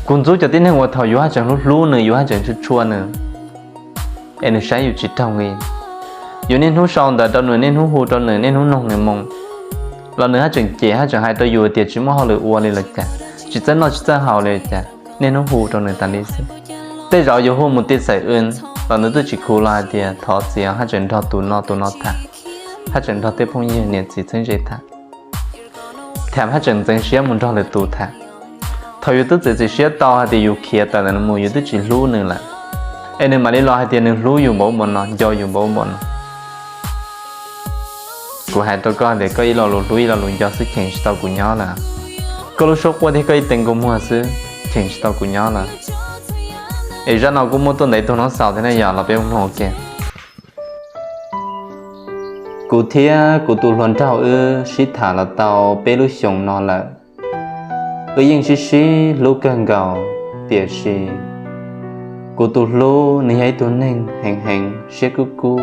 Kuv ntxub cov tib neeg uas thaum yus haj tseem hlub hlub nws, yus haj tseem tshua tshua nws, es nws saib yus tsis raug li. Yus niaj hnub sau ntawv rau nws, niaj hnub hu rau nws, niaj hnub noog nws moo, los nws haj tseem cem haj tseem hais rau yus tias tsis muaj hauj lwm ua li los cas, tsis txawj noj tsis txawj haus li los cas, niaj hnub hu rau nws tas li xwb. Tej zaum yus hu mus ti xaim w los nws twb tsis khuv los hais tias thov txim, haj tseem nrog tus no tus no tham, haj tseem nrog tej phooj ywg niam txiv txheeb ze tham, tham haj tseem ntxeev siab mus nrog lwm tus tham. Thaum yus twb txiav txim siab tau hais tias yus khiav tawm ntawm nws mus, yus twb tsis hlub nws lawm, es nws mam li los hais tias nws hlub yus npaum ub npaum no, nco yus npaum ub npaum no. Kuv hais rau koj tias koj ib lo lus hlub ib lo lus nco xwb cheem tsis tau kuv nyob lawm. Koj lub suab quaj thiab koj ib tee nkauj muag xwb cheem tsis tau kuv nyob lawm. Es zaj no kuj muaj tuaj ntawm ib tug noob xaus thiab na yom, los peb mloog ua ke. Kuv thiab kuv tus hluas nraug wb sib tham los tau peb lub xyoos no lawm. Wb yeej sib sib hlub kawg nkaus, tiam sis kuv tus hlub nws yog ib tug neeg heev heev siab kub kub,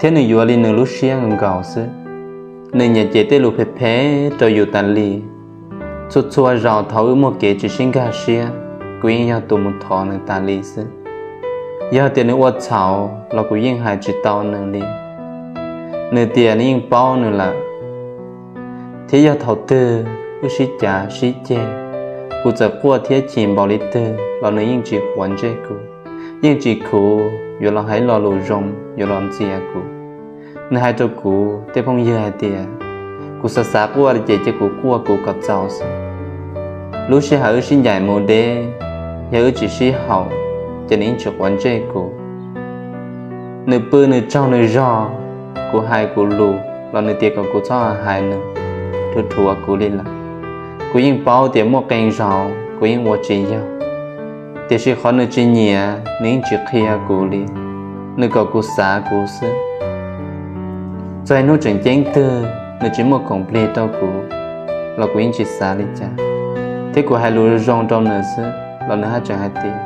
thiab nws yuav li nws lub siab nkaus xwb. Nws nyiam cem tej lus phem phem rau yus tas li. Txhua txhua zaus thaum wb muaj kev tsis sib nkag siab, kuv yeej yog tus mus thov nws tas li xwb. Yog tias nws ua txhaum los kuv yeej hais tsis tau nws li. Nws tias nws yeej paub nws lawm, thiab yog thaum twg wb sib cav sib ceg, kuv txawm quaj thiab chim npaum li twg los nws yeej tsis quav ntsej kuv, yeej tsis khuv yuav los hais lo lus zoo yuav los ntxias kuv. Nws hais rau kuv tej phooj ywg hais tias kuv xav xav quaj li ces cia kuv quaj kuv kom txaus xwb. Lub sij hawm wb sib ncaim mus deb, yog wb tsis sib haum ces nws yeej tsis quav ntsej kuv. Nws pw nws tsaug nws zog, kuv hais kuv lus los nws tias kom kuv txhob hais nws, dhuav dhuav kuv li lawm. Kuv yeej paub tias muaj qee zaus kuv yeej ua tsis yog, tiam sis qhov nws tsis nyiam nws yeej tsis qhia kuv li, nws kom kuv xav kuv xwb. Txog ib hnub tseem ceeb twg nws tsis muaj khoom plig rau kuv los kuv yeej tsis xav li cas, thiab kuv hais lus zoo rau nws xwb los nws haj tseem hais tias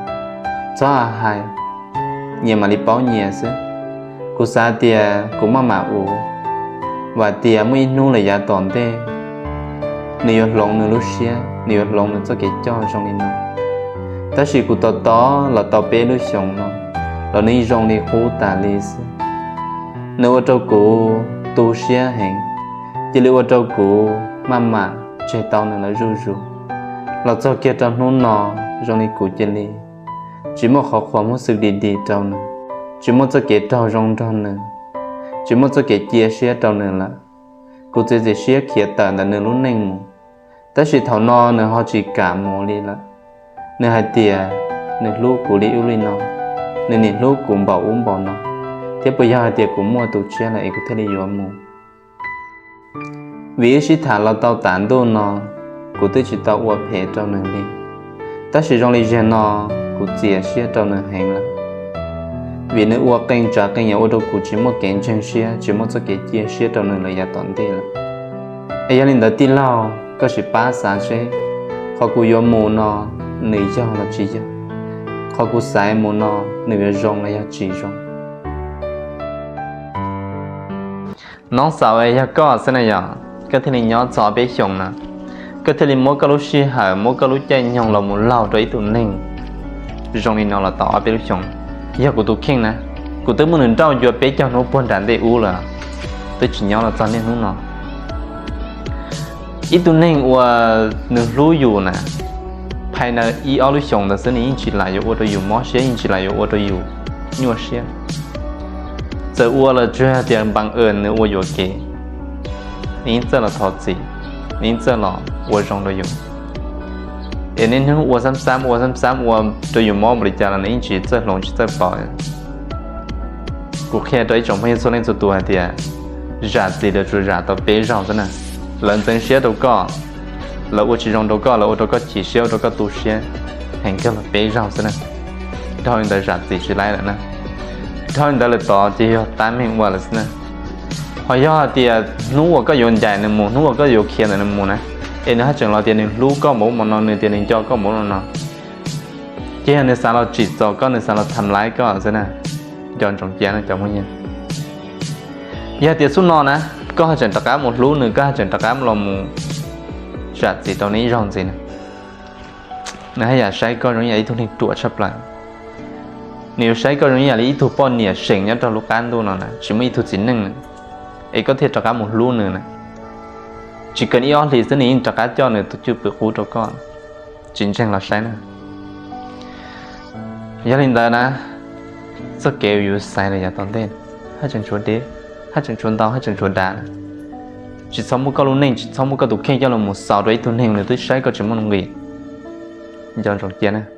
txhob hais, nyias mam li paub nyias xwb. Kuv xav tias kuv maj mam ua, vam tias muaj ib hnub lawm yav tom ntej nws yuav hloov nws lub siab, nws yuav hloov nws txoj kev coj zoo li no. Tab sis kuv tos tos los tau peb lub xyoos no los nws zoo li qub tas li xwb. Nws ua rau kuv tu siab heev, cia li ua rau kuv maj mam tseg tau nws lawm zuj zus. Los txog kiag rau hnub no zoo li kuv cia li tsis muaj qhov qhuas muab xwb di di rau nws, tsis muaj txoj kev raug zoo nrog nws, tsis muaj txoj kev cia siab rau nws lawm. Kuv txiav txim siab khiav tawm ntawm nws lub neej mus, tab sis thaum no nws ho tsis kam mus li lawm. Nws hais tias nws hlub kuv li ub li no, nws nim hlub kuv npaum ub npaum no, thiab puas yog hais tias kuv muaj tus tshiab lawm es kuv thiaj li yuav mus? Vim wb sib tham los tau tas ntuj no, kuv twb tsis tau ua phem rau nws li, tab sis zoo li zaum no kuv txiav siab rau nws heev lawm. Vim nws ua qee tsav qee yam ua rau kuv tsis muaj kev ntseeg siab, tsis muaj txoj kev cia siab rau nws lawm yav tom ntej lawm. Es yog li ntawd tij laug, koj sim pab xav seb qhov kuv yuav mus no nws yog los tsis yog, qhov kuv xaiv mus no nws yuav zoo los yog tsis zoo. Noob xaus, yog koj xwb na yog, koj thiaj li nyob txog ob peb xyoos na, koj thiaj li muab koj lub sij hawm, muab koj lub caij nyoog los mus laug rau ib tug neeg zoo li no los tau ob peb lub xyoos. Yog kuv tus kheej na, kuv twb muab nws nrauj ncua peb caug hnub puag nram ntej ub lawm, twb tsis nyob los txog niaj hnub no. Ib tug neeg uas nws hlub yus na, phais ntawd ib ob lub xyoos ntawd xwb nws yeej tsis lam yuav ua rau yus mob siab, yeej tsis lam yuav ua rau yus nyuaj siab. Txawm ua los tsuas yog tias npam awm nws ua yuam kev, nws yeej txawj los thov txim, nws yeej txawj los ua zoo rau yus. Es niaj hnub ua xab xab ua xab xab ua rau yus mob npaum li cas los nws yeej tsis txawj hloov tsis txawj pauv. Kuv qhia rau ib tsoom phooj ywg txhua leej txhua tus hais tias zam txim lawv tsuas zam tau peb zaug xwb na. Lawv ntxeev siab rau koj, lawv ua tsis zoo rau koj, lawv ua rau koj chim siab, ua rau koj tu siab heev kawg los peb zaug xwb na. Dhau li ntawd zam txim tsis laib lawm na. Dhau li ntawd lawm tod ces yog tab meeg ua lawm xwb na. Ho yog hais tias hnub uas koj yuav ncaim nws mus, hnub uas koj yuav khiav ntawm nws mus na, es nws haj tseem los tias nws hlub koj npaum ub npaum no, nws tias nws nco koj npaum ub npaum no, ces yog nws xav los tsim txom koj, nws xav los tham laib koj xwb na. Nco ntsoov cia no cov phooj ywg. Yog tias xub no na, koj haj tseem rov qab mus hlub nws, koj haj tseem rov qab los mus zam txim rau nws ib zaug ntxiv na. Nws haj yam saib koj zoo ib yam li ib tug neeg ruam tshaj plaws. Nws yuav saib koj zoo ib yam li ib tug poj niam seem nyob rau lub qab ntuj no na, tsis muaj ib tug txiv neej na, es koj thiaj rov qab mus hlub nws na. Tsis kawg ib ob hlis xwb nws yeej rov qab coj nws tus cwj pwm qub rau koj. Tsis ntseeg los saib na. Yog li ntawd na, txoj kev uas yus xaiv los yav tom ntej, haj tseem tshuav dev, haj tseem tshuav ntau, haj tseem tshuav dav na. Tsis txhob muab koj lub neej, tsis txhob muab koj tus kheej coj los mus xaus rau ib tug neeg nws twb saib koj tsis muaj nuj nqis. Nco ntsoov cia na.